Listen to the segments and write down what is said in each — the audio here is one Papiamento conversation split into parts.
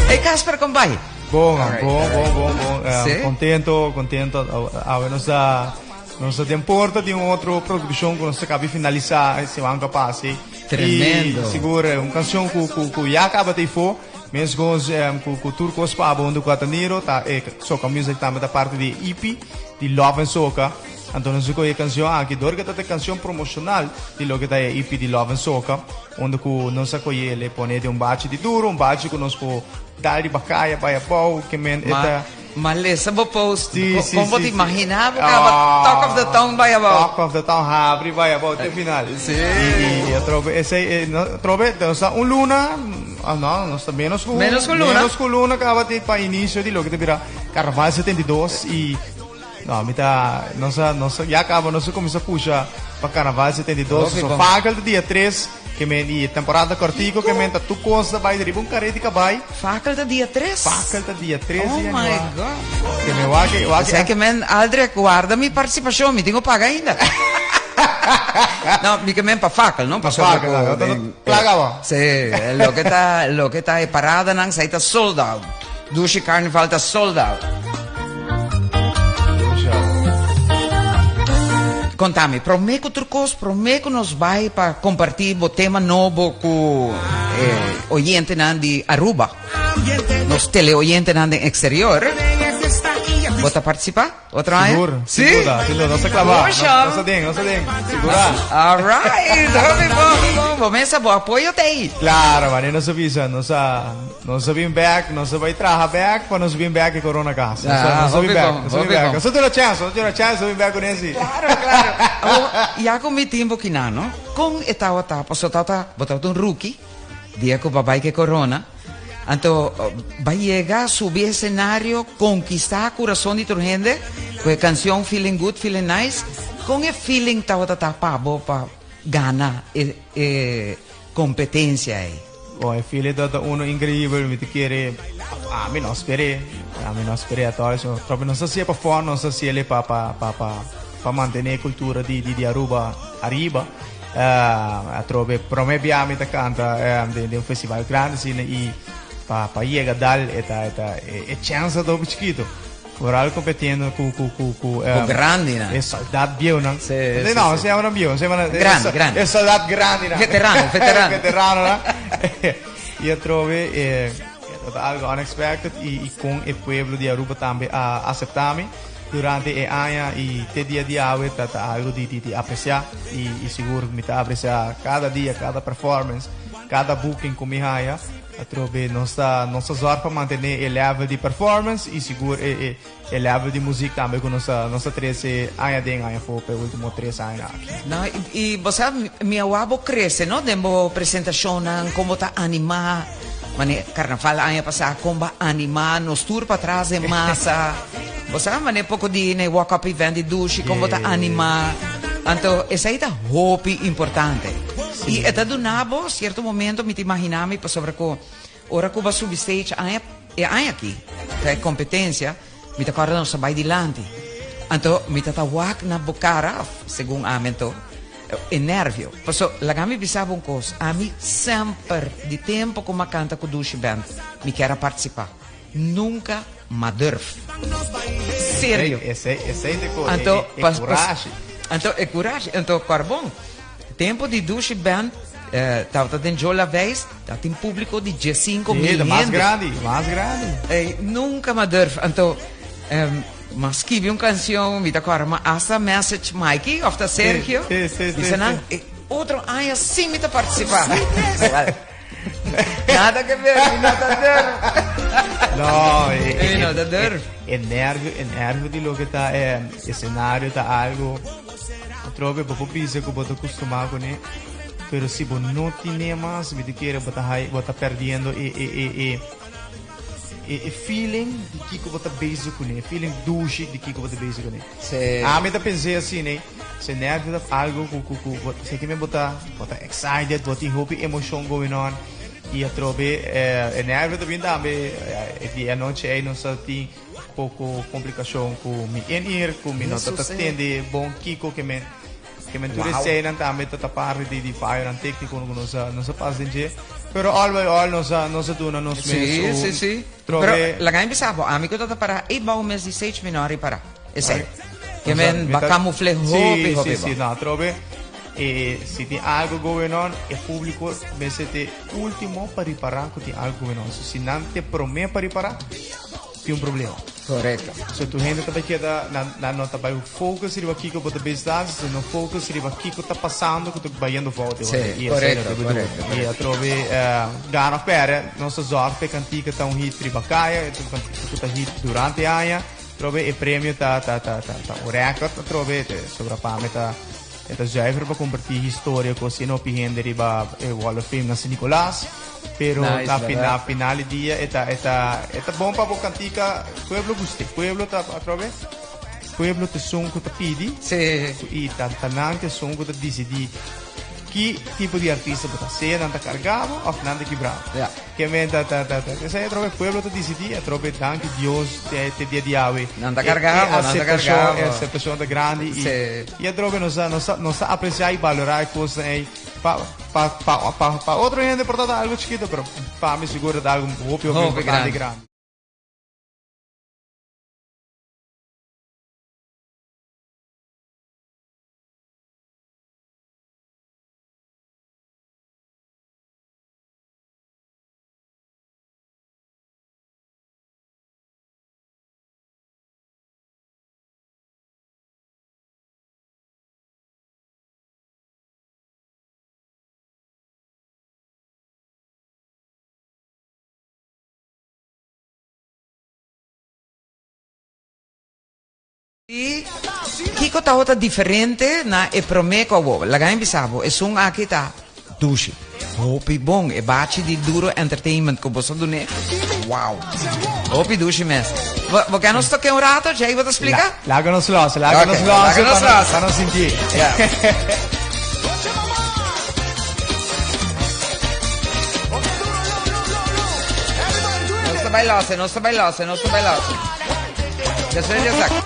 Hey Casper, kon bai? Bon, bon, bon, bon, bon. Um, contento, contento. Awe nos ta, nos ta den porta di un otro produccion cu nos ta cabi finalisa e siman cu pasa. Tremendo. Y sigur, un cancion cu, cu, cu ya caba ta ifo. Mescos um, cu, cu tur cos pa abo hunto cu Ataniro, ta e Soca Music tambe ta parte di EP di Love and Soca. Anto nos e cancion aki, door cu ta e cancion promocional di loke ta e EP di Love and Soca, unda cu nos a coye le pone den un bachi di duro, un bachi cu nos por dal riba caya bay abou, ke men e ta. Ma lesa bo post, con bo ta imagina bo caba Talk of the Town bay abou. Talk of the Town habri bay abou te final. Y atrobe esey, atrobe nos ta un luna, no, nos ta menos cu, Menos cu luna. Menos cu luna caba di pa inicio di loke ta bira Carnaval 72 y. No, mi ta, nos a, nos a, ya caba nos a cuminsa pusha pa Carnaval 72. Hopi So bon. fakel ta dia 3, ke men y temporada cortico ke men ta tur cos ta bay riba un careta di cabay. Fakel ta dia 3? Fakel ta dia 3 Oh di my januari. God. Ke men wak, wak. Esei ke men, Aldrich, guarda mi participacion, mi tin cu paga ainda. No, mi ke men pa fakel, no? Pa Pasobra fakel, cu no, no, den, plaga bo. Sí, loke ta, loke ta e paradanan, esei ta sold out. Dushi Carnival ta sold out. Contami, prome cu tur cos, prome cu nos bay pa comparti bo tema nobo cu eh, oyentenan di Aruba, nos teleoyentenan den exterior, bo ta participa? Otro aña? Sigur, Sí? sin duda, sin duda. Nos ta clava. Puxa. Nos ta den, nos ta den. Sigura. All right. Hopi bon, bon. Bo mesa, bo apoyo ta ahí. Claro, mane nos a bisa, nos a, nos a bin back, nos a bai traha back pa nos bin back e corona cas. Nos a, Ah, nos a bin hopi back, bon, nos a bin hopi back. bon. Nos a duna chance, nos a duna chance, nos a bin back con esi. Claro, claro. Awor, ya cu mi timbo kinan, no? Con e tawata? Pasobra tawata, bo tawata un rookie. Dia cu bo a bai cu e corona, anto bo a yega subi e escenario, conquista curason di tur hende cu e cancion Feeling Good, Feeling Nice. Con e feeling tabata ta pa bo pa gana e e competencia ey? Bon, e feeling tabata uno increibel, mi ta kere, ami no sper'é, ami no sper'é atol, so propi nos ta haci'e pa fun, nos ta haci'e pa pa pa pa mantene e cultura di di Aruba ariba. Atrobe prome bia mi ta canta den un festival grandi asina y pa pa yega dal e ta e ta e chance ta hopi chikito. Vooral competiendo cu cu cu cu Cu grandinan. E soldat bieunan. Sí, sí, No, sí. se llama bieu, se llama Grandi, grandi. E soldat grandinan. Veterano, veterano. Veteranonan. Y atrobe e ta algo unexpected y y con e pueblo di Aruba tambe a acepta mi. Durante e aña y te dia di awe ta ta algo di di di aprecia y y sigur mi ta aprecia cada dia, cada performance, cada booking cu mi haya. Atrobe nos ta nos ta zorg pa mantene e level di performance y sigur e e e level di muziek tambe cu nos ta nos ta trece aña den aña afo pa e ultimo tres aña aki. No, y y bo sa mi a wak bo crece no den bo presentacionnan con bo ta anima. Mane carnaval aña pasá con ba anima nos tur patras den masa. Bo sa mane poco di na e walk up event di Dushi con bo ta anima. Anto esei ta hopi importante. Y e ta duna bo cierto momento mi ta imagina mi pasobra cu ora cu bo a subi stage aña e aña aki ta e competencia mi ta corda nos a bay dilanti. Anto mi ta ta wak na bo cara segun ami anto. E nervio. Paso, laga mi bisa bo un kos, ami semper, di tempo ku m'a kanta ku Dushi Band, mi kier a partisipá. Nunka m'a durf. Serio. Esei, esei ta ku Anto, e pas, pas, kurashi. anto e kurashi. Anto, Kòrbon, tempo di Dushi Band, tabata den Joe Laveist, tabatin públiko di diesinko Sí, mil ta mas hende. grandi, mas grandi. Ey, nunka m'a durf. Anto, M'a skibi un cancion, mi ta corda m'a hasta message Mikey of ta Sergio. Sí, sí, sí, Bisa nan, sí. e otro aña sí mi ta participa. Nada que ver, mi no ta durf. No, e, Mi no ta durf. E, e nervio, e nervio di loke ta e escenario ta algo. Atrobe bo por bisa cu bo ta custuma cune, pero si bo no tine mas, mi ta kere bo ta hay, bo ta perdiendo e e e e E e feeling di kiko bo ta bezig kuné, e feeling dushi di kiko bo ta bezig kuné. Sí. Ami ta pens'é asina, se nervio ta algo ku ku ku bo seki men bo ta bo ta excited, bo tin hopi emocion going on i atrobe e nervio ta bin tambe e di anochi ei nos a tin poko complicacion ku mi in-ear ku mi no ta ta tende bon kiko ke men Ke men tur Wow. eseinan tambe ta ta parti di di fayonan técnico ku nos a nos a pasa den dje. Pero all by all nos a nos a duna nos mes Sí, un sí, sí. trobe. Pero laga mi bisa bo, ami ku ta para ei bou mes di stage mi no a ripara. Esei. Ke Nos a- men mi ba ta- kamufle hopi, Sí, hopi sí, sí, bo. no, trobe eh, si tin algo going on, e público mester te último pa ripara ku tin algo going on. So, si nan te promé pa ripara, tin un problema. Correcto. So tur hende ta bai keda, nan, nan no ta bai focus riba kiko bo ta bisa, sino focus riba kiko ta pasando ku ta bayendo fout. Sí, I esei correcto, no debe correcto, duro. I atrobe eh, gana of perde, nos ta zorg pa e kantika ta un hit riba kaya, e ta un kantika ku ta hit durante aña. Atrobe e premio ta ta ta ta ta un record atrobe, te sobra pa mi ta e ta zuiver pa comparti historia ku asina hopi hende riba e Wall of Fame na San Nicolas. Pero Nice, na verdad? final, final di dia e ta, e ta, e ta bon pa bo kantika, pueblo guste. Pueblo ta atrobe, pueblo ta esun ku ta pidi. Sí. I ta, ta nan ta esun ku ta disidí ki tipo di artista bo ta. Sea nan ta karga bo òf nan ta kibra bo. Ja. Ke men ta, ta, ta, ta. Esei atrobe pueblo ta disidí, atrobe danki Dios te, te dia di awe. Nan ta E, karga e bo, nan ta aseptashon, karga e bo. aseptashon ta grandi i, Sí. i atrobe nos ta, nos ta, nos ta apresiá i balorá e kosnan ei. Pa pa pa pa pa otro hende por ta ta algo chikito, pero pa mi sigur ta algo hopi hopi Hopi importante y grandi. grandi. I kiko tabata diferente na e promé ku awor? Laga mi bisa bo, esun aki ta dushi, hopi bon. E bachi di Duro Entertainment ku boso dun'é, wow, hopi dushi mes. Bo, bo ke nos toke un rato, Jay, bo ta splika? Laga nos los, laga Ok, nos los, laga nos pa nos, los. pa nos sinti. Ja. Nos ta bai lose, nos ta bai lose, nos ta bai lose. Despues di esaki.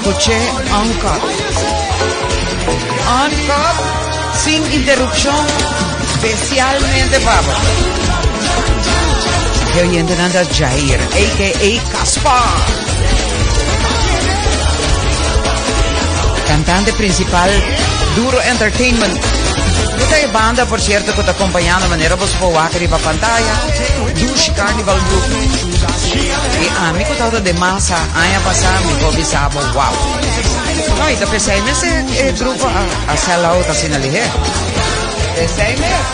Skuch'é uncut. Uncut, sin interupshon, spesialmente pa bo. E oyentenan ta Jair, a.k.a. Caspar. Kantante prinsipal Duro Entertainment. Ku ta e banda, por sierto, ku ta kompañando manera boso por wak riba pantaya, Dushi Carnival Group. I ami ku tabata den masa aña pasá mi por bisa bo wow. No, i ta p'esei mes e e grupo a a sell out asina lihé. P'esei mes.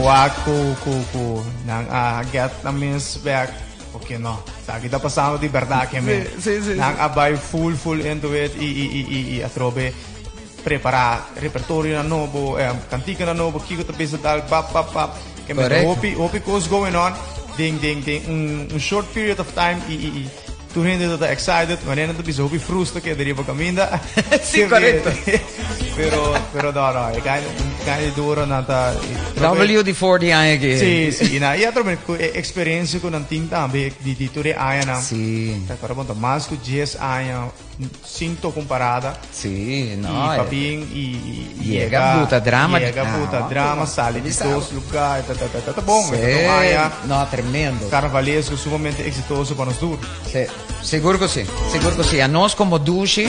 Wak ku ku ku nan a get nan mes back. Ok no, esaki ta pasando di berdad ke men. Sí, sí, sí. Nan a bai full full into it i i i i i atrobe prepara repertorio nan nobo, eh, cantica nan nobo, kiko ta bisa tal, pap pap pap. Ke men Correcto. hopi hopi kos going on den den den un un short period of time i i i Tur hende ta ta excited, wanneer nan ta bisa hopi frustra keda riba caminda. Sí, correcto. Pero, pero no, no, e kind, kind di duro nan ta... WD-40 aña aki. Sí, sí, y na, y otro cu e experiencia cu nan tin tambe di, di tur e añanan. Sí. Ta acorda bon, ta mas cu 10 aña sin toca un parada. Sí, no. Y papin, y, y, y Yega buta drama. Yega Ah, buta no, drama, sali di bisa. dos lugar, ta, ta, ta, ta, ta bon. Sí. Ta un aña No, tremendo. carnavalesco sumamente exitoso pa nos tur. Sí, sigur cu sí, sigur cu sí. Anos como Dushi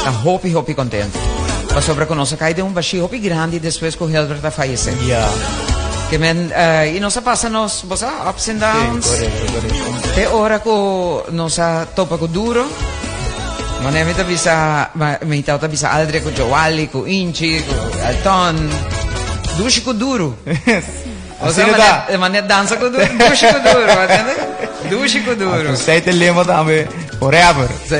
ta hopi, hopi contento. Pasobra cu nos a cay den un bashi hopi grandi despues cu Hildred a fayece. Ja. Ke men, eh, y nos a pasa nos, bo sa, ups and Sí, downs. correcto, correcto. Te ora cu nos a topa cu Duro. Mane mi ta bisa, mi ta bisa Aldre cu Joali, cu Inchi, cu Elton. Dushi cu duro. O sea, Asina ta. mane, mane dansa cu duro, dushi cu duro, entiende? Dushi cu duro. Usted te lema tambe forever. Sí.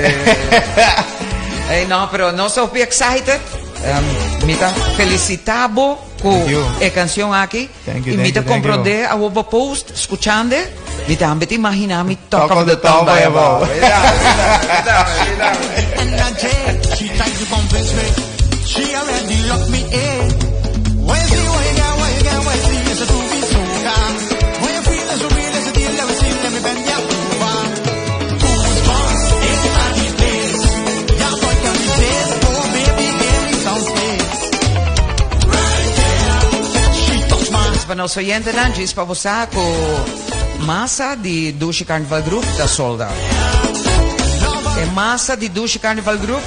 Hey, no, pero nos ta hopi excited. Um, mi ta felicita bo cu Thank you. e canción aki. Thank you, y mi thank ta you, thank you. comprende awo bo post, escuchando. Mi tambe ta imagina mi Talk of the town by abao. She tried to convince me. She already locked me in. Where's the way, girl, way, girl, where's the is it to be so calm? When you feel so real, it's a deal, let me see, let me bend ya over. Goosebumps in the place. Yeah, boy, can resist. Oh, baby, give me some space. Right there. She touched my Pa nos oyentenan, djis pa bo sa ku masa di Dushi Carnival Group ta sold out. E masa di Dushi Carnival Group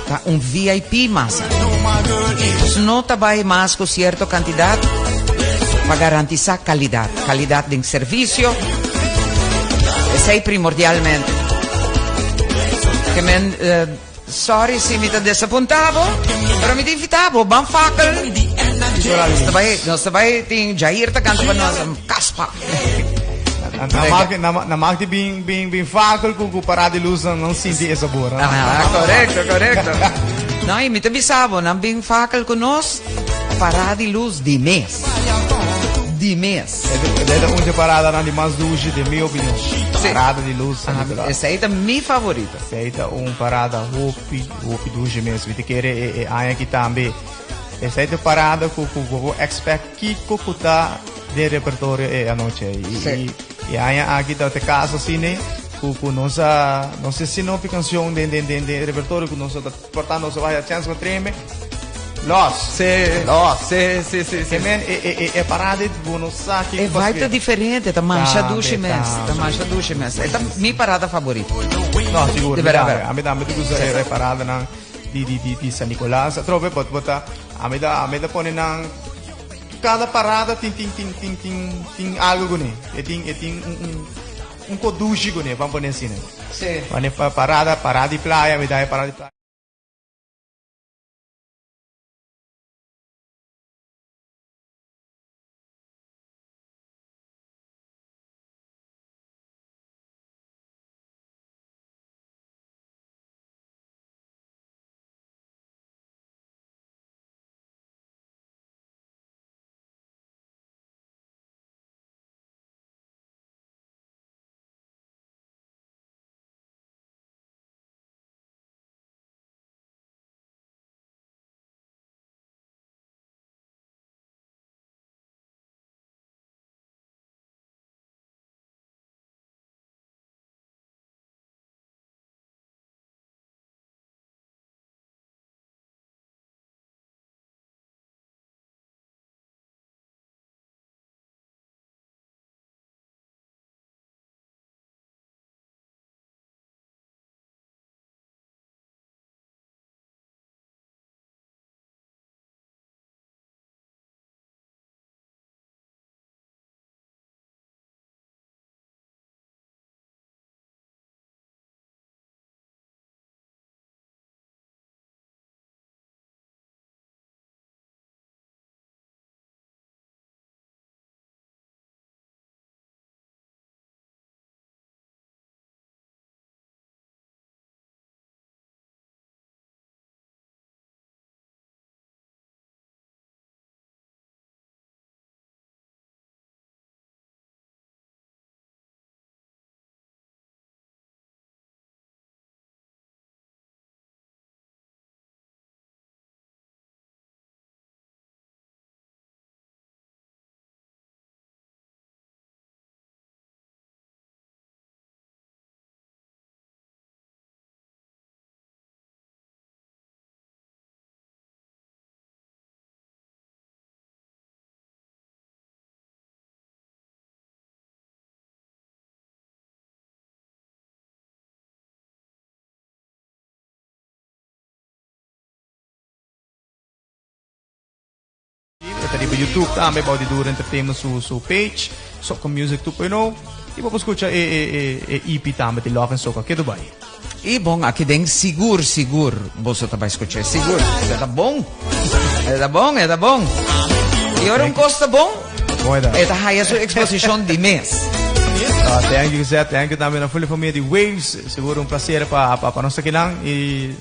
ta un VIP masa. Nos no ta bai mas ku sierto kantidat pa garantisá kalidat. Kalidat den servisio, esei primordialmente. Ke men Sorry si mi ta desapunta bo, pero mi ta invita bo, ban fakkel. Nos ta bai, nos ta bai tin Jair ta canta pa nos, Caspa. Na maak, na, na maak di bin, bin, bin fakkel ku ku parada di luz nan sinti e sabor. Ah, correcto, correcto. No, y mi ta bisa bo, nan bin fakkel ku nos, parada di luz di mes. Di mes. Esei ta un dje paradanan di mas dushi den mi opinion. Sí. Parada di luz. Ah, esei ta mi favorito. Esei ta un parada hopi, hopi dushi mes. Mi ta kere e, e aña aki tambe. Esei ta parada ku ku bo expect kiko ku ta. den repertorio e anochi ei. I, Sí. i, i aña aki ta e caso asina, cu, cu nos a, nos a sin hopi cancion den, den, den, den repertorio cu nos ta porta nos a haya chance pa treme. Los. Sí. Los. Sí, sí, sí, sí. Ke men, e, e, e, e parada bo no sa ki E vibe ta diferente, ta masha Tambe, dushi mes, ta tambe. masha dushi mes. E ta mi parada favorito. No, sigur. De Mi vera, tambe. vera. Ami tambe ta gusta e, e parada nan di, di, di, di San Nicolas. Atrobe, but, but, ami ta, ami ta pone nan cada parada tin, tin, tin, tin, tin, tin algo kuné. E tin, e tin un, un, un kodushi kuné, ban pone asina. Sí. Pone parada, parada di playa, mi ta e parada di playa. E ta riba YouTube tambe, bou di Duro Entertainment su, su page, Soca Music 2.0. I bo por scucha e, e, e, e EP tambe di Love and Soca. Kedo bai. I bon, aki den sigur, sigur, boso ta bai scucha. Sigur. E ta bon. E ta bon, e ta bon. I ora un cos ta bon, Mooi da. e ta haya su exposicion di mes. Ah, thank you, Zé. Thank you tambe na full familia di Waves. Seguro un placer pa, pa, pa nos akinan. I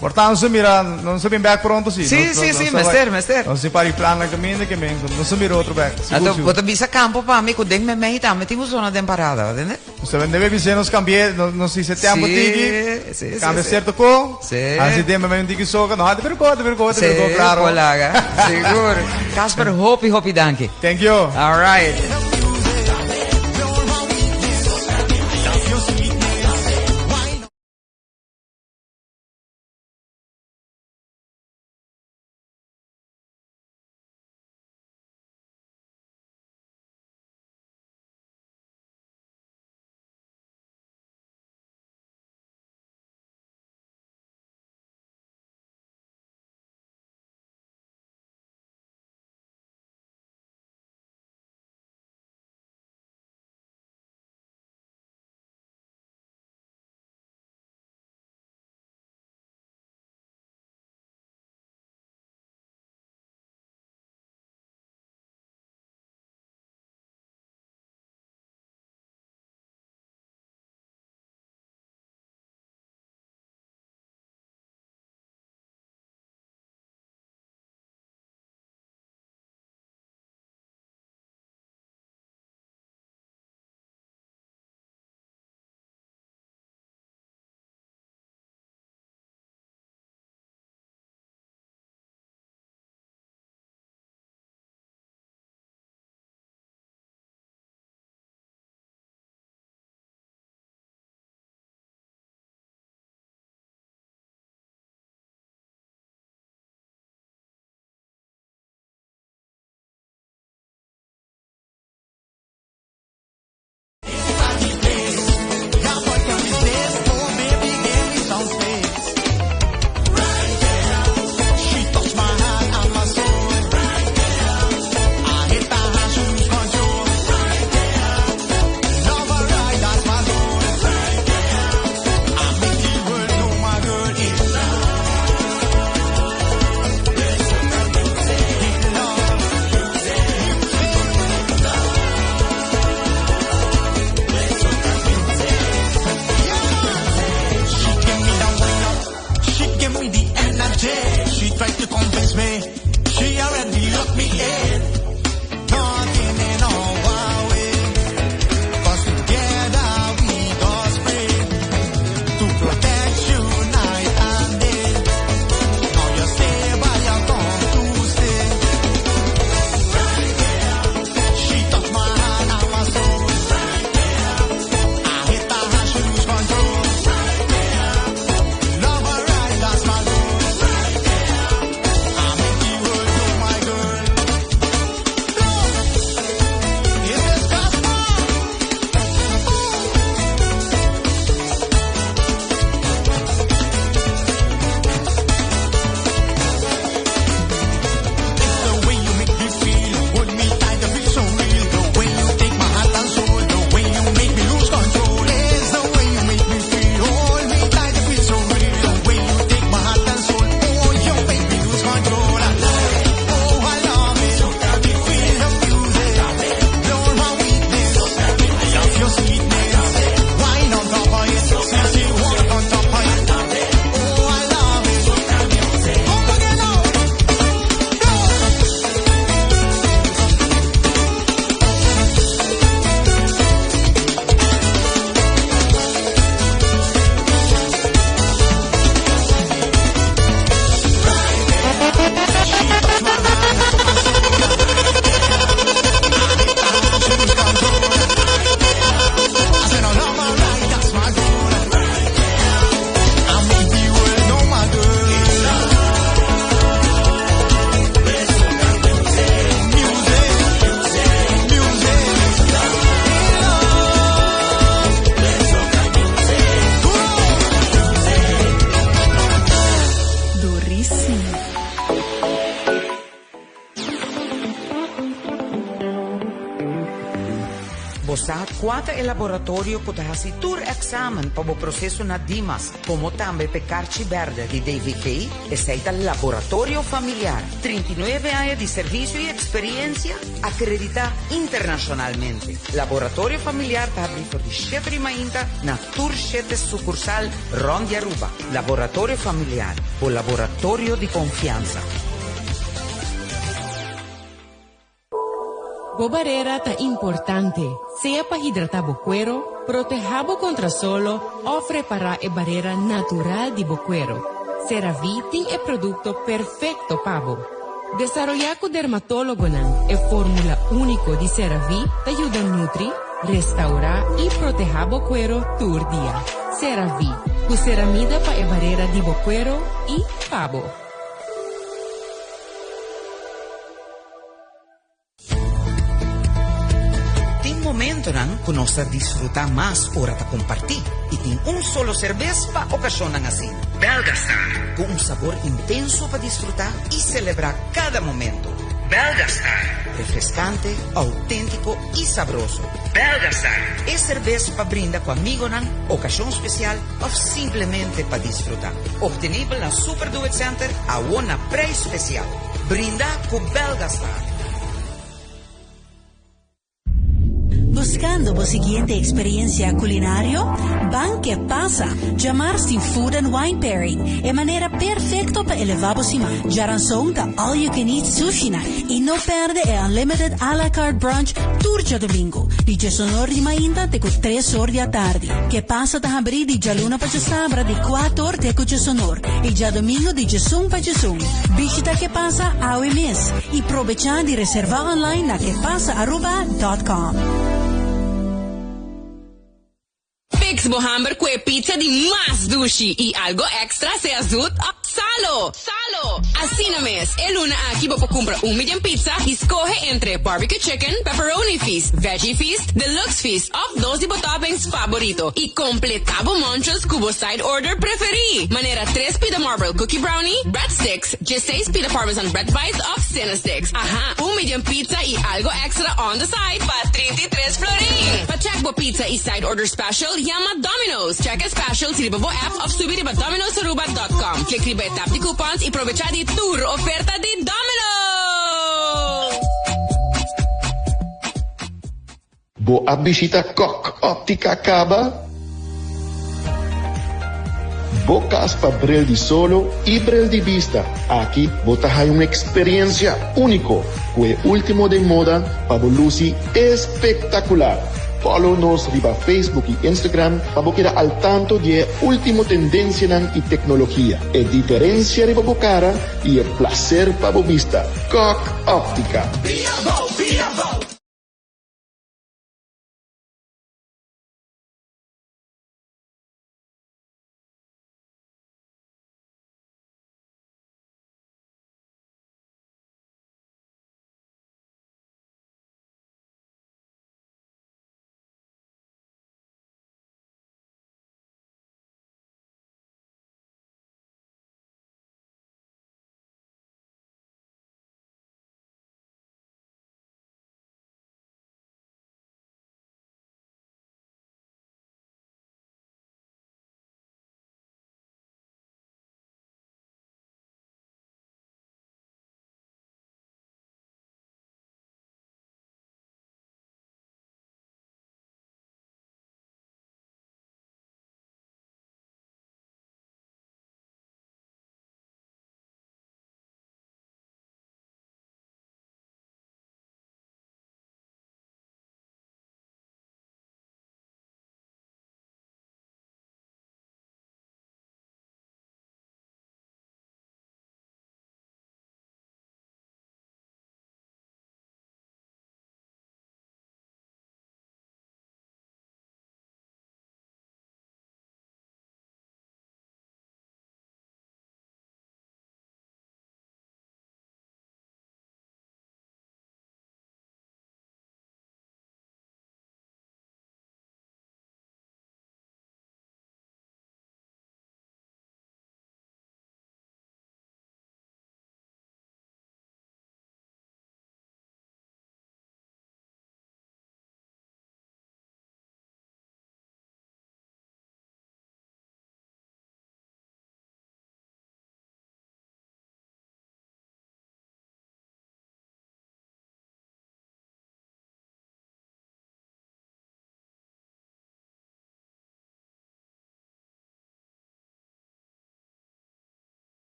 por tanto, mira, nos ta bin back pronto, sí. Sí, Nos- sí, nos- sí, nos mester, vai- mester. Nos tin par plan na caminda ke men, nos ta mira otro back. Sigur, Anto, sigur. bo ta bisa campo pa mi ku den memei tambe tin un zona den parada, entende? Nos ta debe bisa nos cambie, nos, nos dice tempo Sí, tiki, sí, sí, cambia sí. cierto co, Sí. así den memei un tiki soca, no, hadi pero co, hadi pero co, hadi Sí, pero co, claro. polaga. Sigur. Casper, hopi, hopi danki. Thank you. All right. Kua ta e laboratorio ku ta hasi tur èksamen pa bo proseso na Dimas, komo tambe p'e karchi bèrdè di DVG? Esei ta Laboratorio Familiar. 39 aña di servisio i eksperiensia akreditá internashonalmente. Laboratorio Familiar ta habrí for di shete di mainta na tur shete sukursal rònt di Aruba. Laboratorio Familiar, bo laboratorio di konfiansa. Bo barera ta importante, sea pa hidrata bo cuero, proteha bo contra solo of repara e barera natural di bo cuero. CeraVe tin e producto perfecto pa bo. Desaroya cu dermatologonan, e formula unico di CeraVe ta yuda nutri, restaura y proteha bo cuero tur dia. CeraVe, cu ceramida pa e barera di bo cuero y pa bo. Tin momentonan ku nos ta disfrutá mas ora ta kompartí i tin un solo serbes pa okashonnan asina. Belgastar, ku un sabor intenso pa disfrutá i selebrá kada momento. Belgastar, refreskante, outéntiko i sabroso. Belgastar, e serbes pa brinda ku amigonan, okashon spesial òf simplemente pa disfrutá. Optenibel na Super Do It Center awo na preis spesial. Brinda ku Belgastar. Buscando bo siguiente experiencia culinario? Ban Que Pasa! Djamars tin Food and Wine Pairing, e manera perfecto pa eleva bo siman. Djaranson ta All You Can Eat Sushi Night y no perde e Unlimited a la carte Brunch tur djadomingo, di djesonor di mainta te cu tres or di atardi. Que Pasa ta habri di djaluna pa djasabra di cuator te cu djesonor y djadomingo di djesun pa djesun. Bishita Que Pasa awe mes y probecha di reserva online na quepasaaruba.com. Fix bo hamber cu e pizza di mas dushi y algo extra sea zoet of salo. Salo! Asina mes, e luna aki bo por cumpra un medium pizza y scoge entre barbecue chicken, pepperoni feast, veggie feast, deluxe feast of dos di bo toppings favorito y completa bo munches cu bo side order preferi, manera tres pida marble cookie brownie, breadsticks, 16 pida parmesan bread bites of cinnasticks. Aha, un medium pizza y algo extra on the side pa 33 florin. Pa check bo pizza y side order special, yama Domino's. Check e specials riba bo app of subi riba dominosaruba.com. Click riba e tab di coupons y probecha di tur oferta di Domino's! Bo a bishita Kok Optica caba? Bo cas pa bril di solo y bril di bista. Aki bo ta haya un experiencia unico cu e ultimo den moda pa bo luci espectacular. Follow nos riba Facebook y Instagram pa bo keda al tanto di e ultimo tendencianan y tecnologia. E diferencia riba bo cara y e placer pa bo bista. Kok Optica.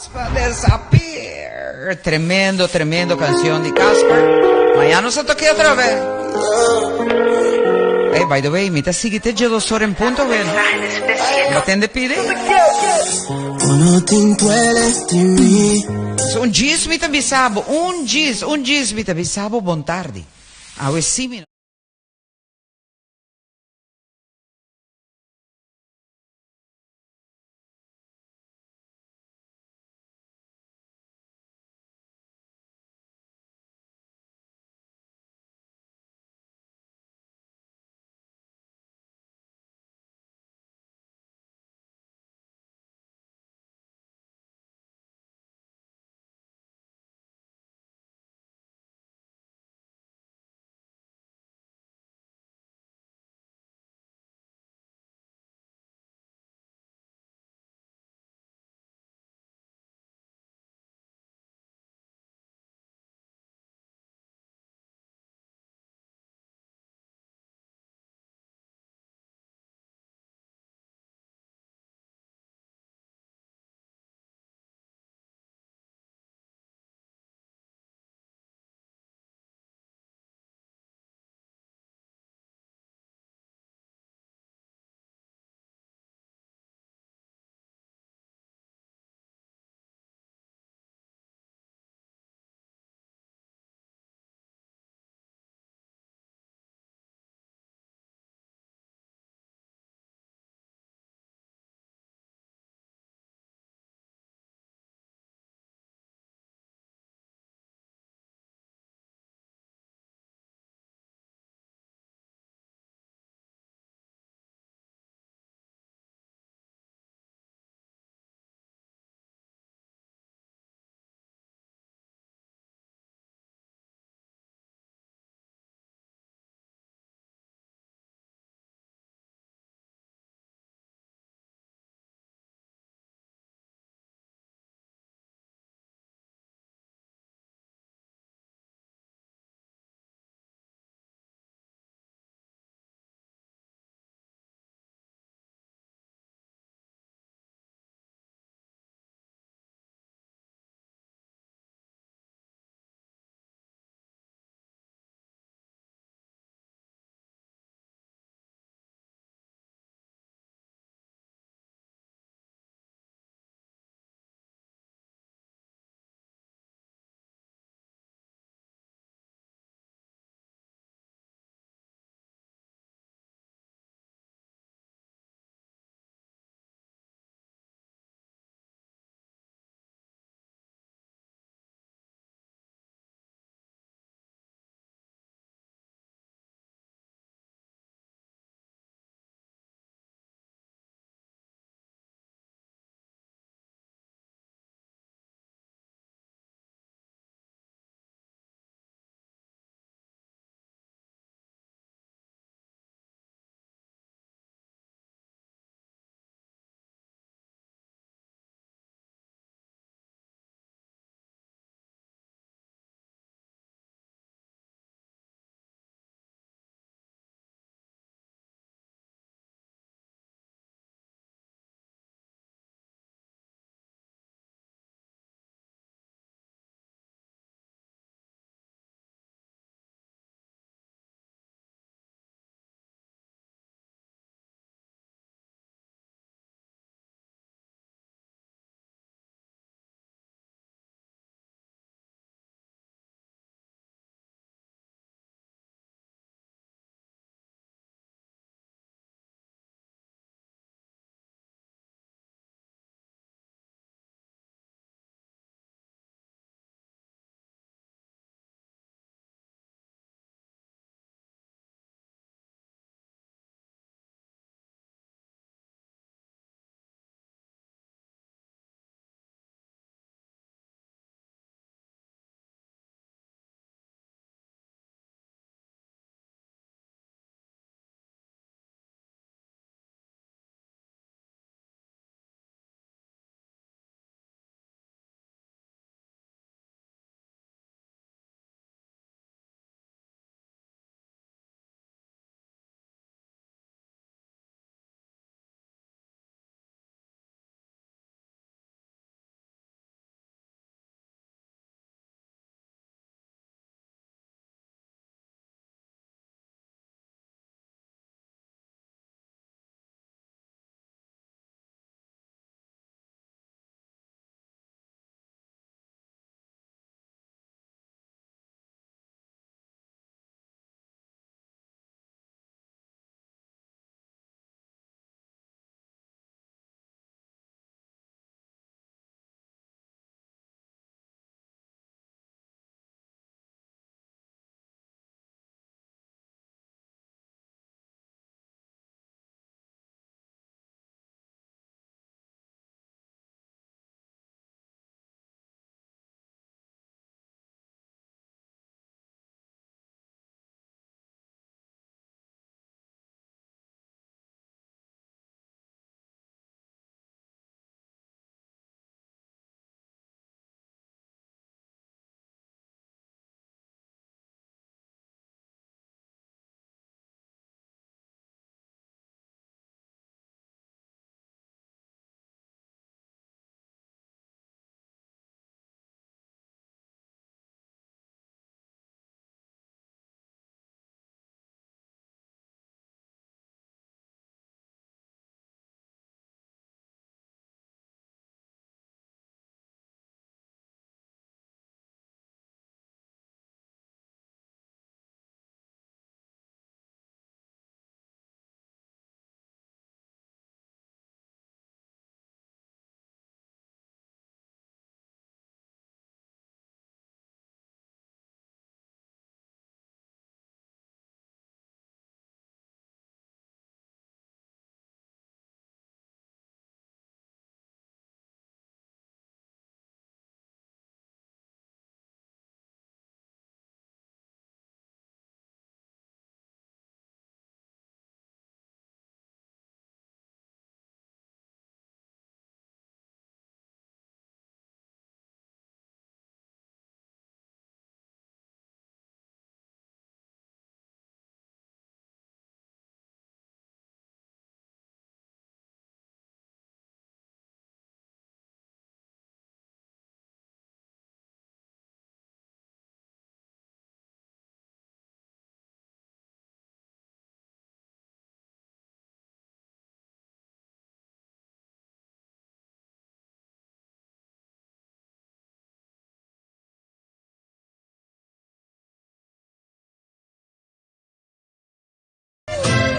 Casper Disappear. Tremendo, tremendo canción di Casper. Mañana nos toque otra vez. Hey, by the way, mi ta sigui te 12 or en punto, bueno. Batende pide. So, un djis mi ta bisabo, un djis, un djis mi ta bisabo bon tardi. Awe si mi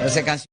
Pues e canción.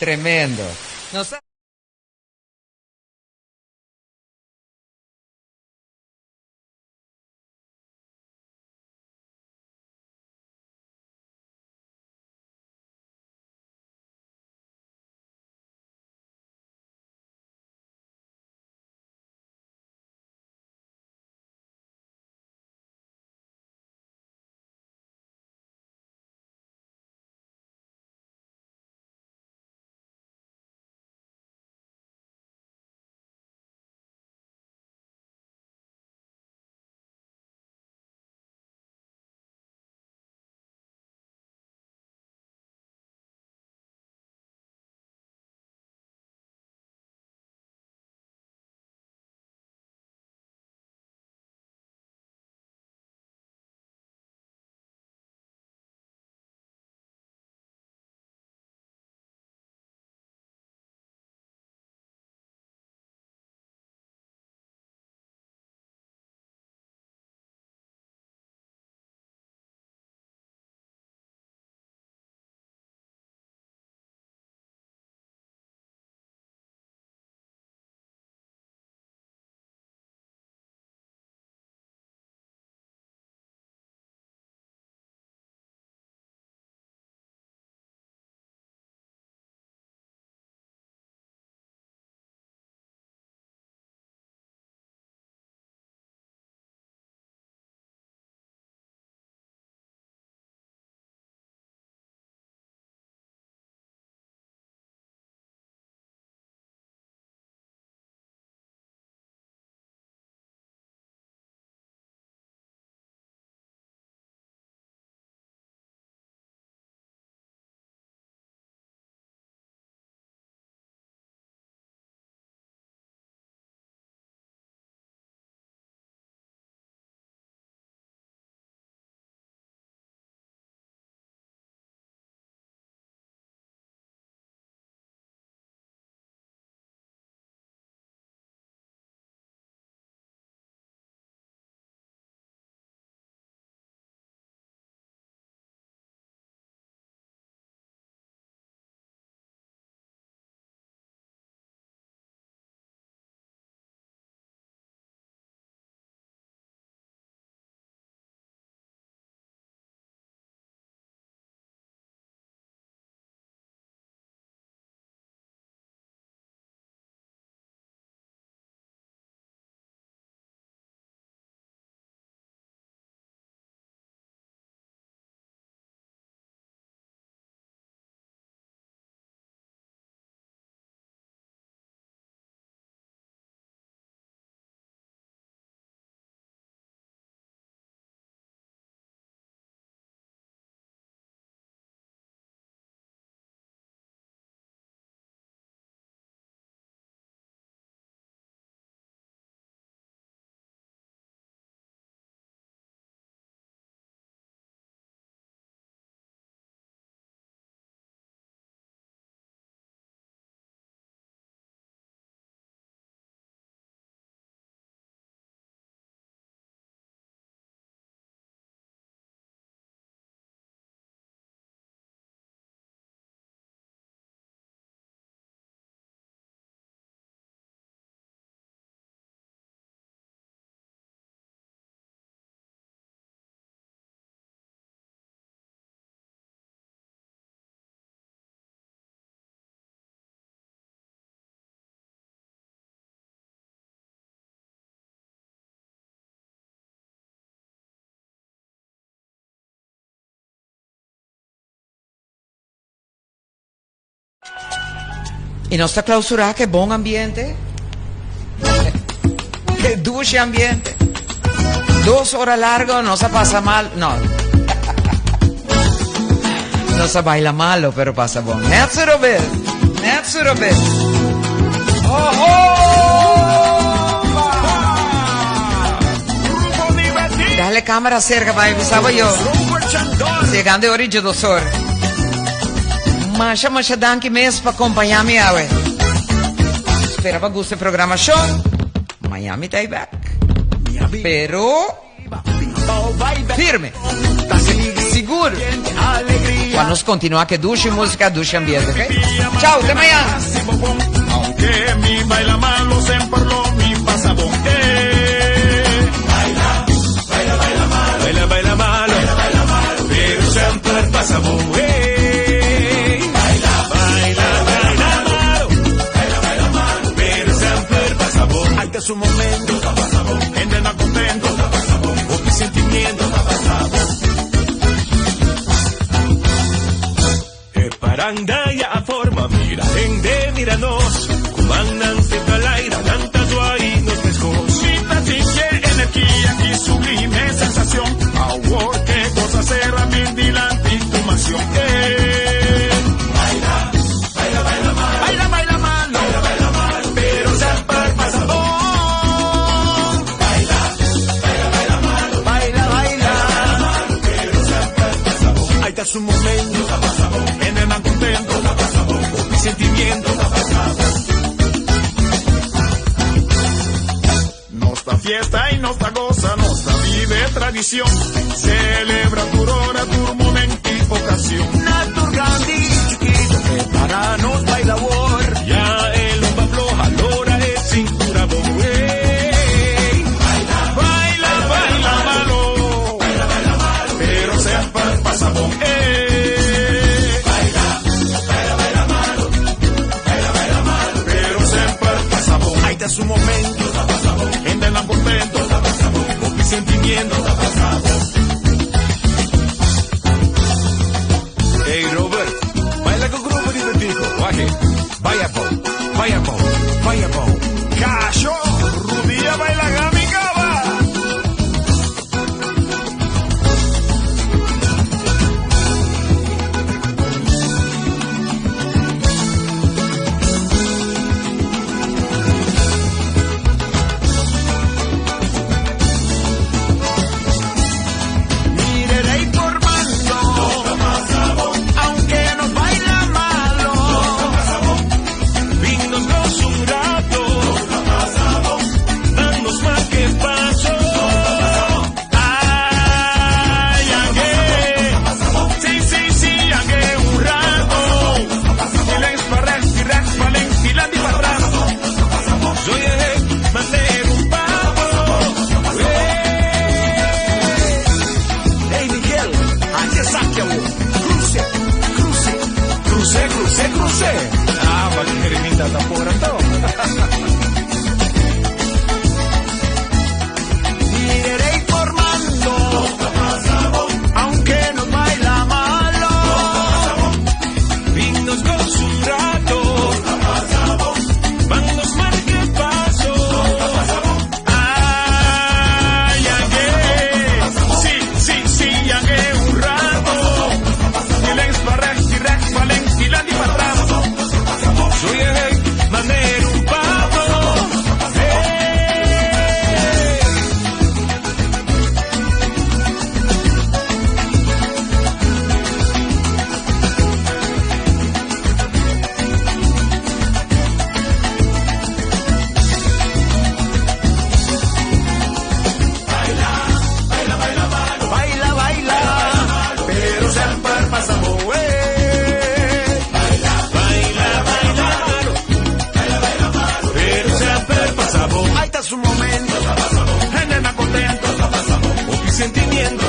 Tremendo. Nos ta. Y nos ta clausura ke bon ambiente. Ke dushi ambiente. Dos hora largo, nos a pasa mal. No. Nos a baila malo, pero pasa bon. Net zo Robert. Net zo Robert. Oh, oh! Dale cámara cerca para avisar yo. Llegando de orilla dos horas. Masha, masha danki mes pa acompaña mi awe. Spera pa gusta e programacion. Miami ta back. Pero firme. Sigur. Pa nos continua cu e dushi musica, dushi ambiente, ok? Chao, te mañana! Aunque mi baila malo, semper lo mi pasa bon. Eh. Baila, baila, baila malo. Baila, baila malo. Baila, malo. Pero semper pasa bon. Eh. Baila, baila, baila malo. Baila, baila malo. Pero semper pasa bon. Ahí está su momento. Gente no contento. Con mi sentimiento. E paranda ya a forma, mira hende, mira nos. Kumannan se talaira, nan ta zwaai nos meskos. Mi ta sinti energia, ki sublime sensacion. Awor ke cosa cera mi dilanti tu mansion. Eh. Baila, baila, baila malo. Baila, baila malo. Baila, baila malo. Pero semper pasa bon. Baila, baila, baila malo. Baila, baila. Pero semper pasa bon. Ahí está su momento. Hende contento. Con mi sentimiento. Nos ta fiesta y nos ta goza, nos ta vive tradición. Celebra tu hora, tu momento y ocasión. Natur grandi, chiquito, prepara nos bailador. Ya el lumba floja, lora es cintura bon. Ey. Baila, baila, baila malo. Baila, baila malo. Pero siempre pasa bon. Ey. Baila, baila, baila malo. Baila, baila malo. Pero siempre pasa bon. Ahí está su momento. Gente no contento. Con mi sentimiento. Hey Robert, baila con grupo di Betico. Waje, vaya po, vaya po, vaya po. Cacho, Rudía baila gami cava. Mire rey formando, aunque nos baila malo. Vinnos gozo un rato, danos más que paso. Ay, angue, sí, sí, sí, angue un rato. Silencio, barras, tiras, valen, y barras. Soy el manero un papo. Hey Miguel, aquí saque Cruce, cruce, cruce, cruce, cruce. Ah, ma che rimita da por todo. Mire rey formando, aunque nos baila malo. Vinnos gozo un rato, van marque paso. Ay, angue, sí, sí, sí, angue un rato. Silencio, barras, tiras, valen, y barras. Soy el manero un papo. Hey. Baila, baila, pero siempre pasa bon. Baila, baila malo. Pero siempre pasa bon. Ahí está su momento. Gente no contento. Con mi sentimiento.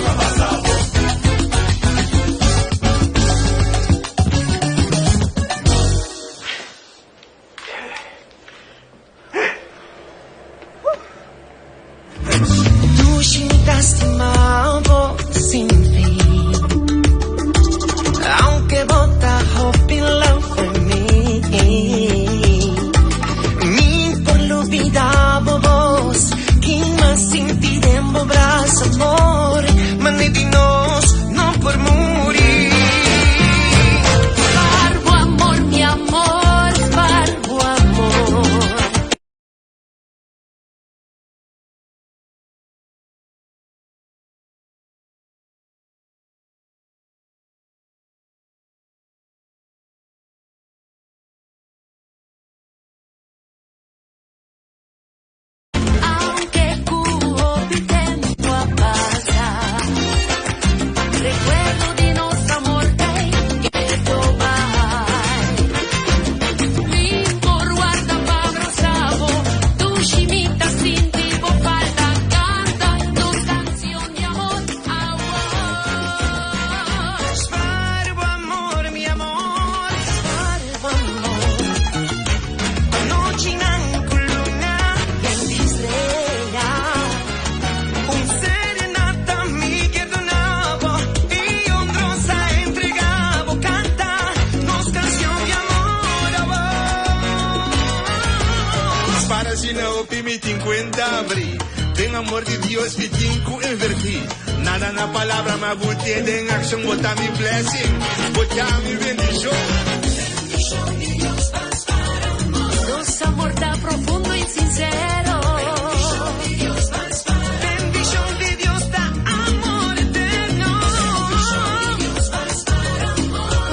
Dushi mi ta stima bo sin fin. Aunque bo ta hopi leu for mi. Mi por lubida bo bos. Cu m'a sinti den bo brasa amor. Mane di no. cuenta abri. Den amor di Dios mi tin cu inverti. Nada na palabra, ma bo ta den accion. Bo ta mi blessing, bo ta mi bendicion. Nos amor ta profundo y sincero. Bendicion di Dios ta amor eterno.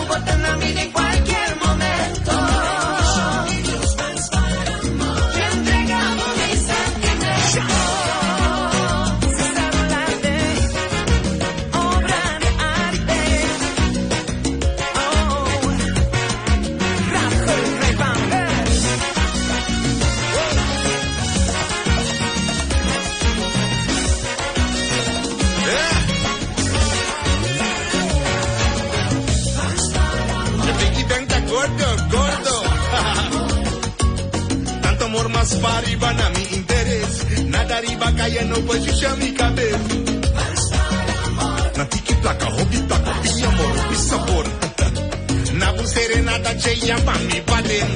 Bo ta na mi den cualkier momento. Te entregamos mi sentimiento. César obra de arte. Oh, Rajo Ray-Ban. E piggy bank ta gordo, gordo. Tanto amor mas pariba na mi interes. Nada riba caya no por susha mi cabes. Na tiki placa, hopi placa, pi amor, pi sabor. Na bu serenata cheia pa mi paden.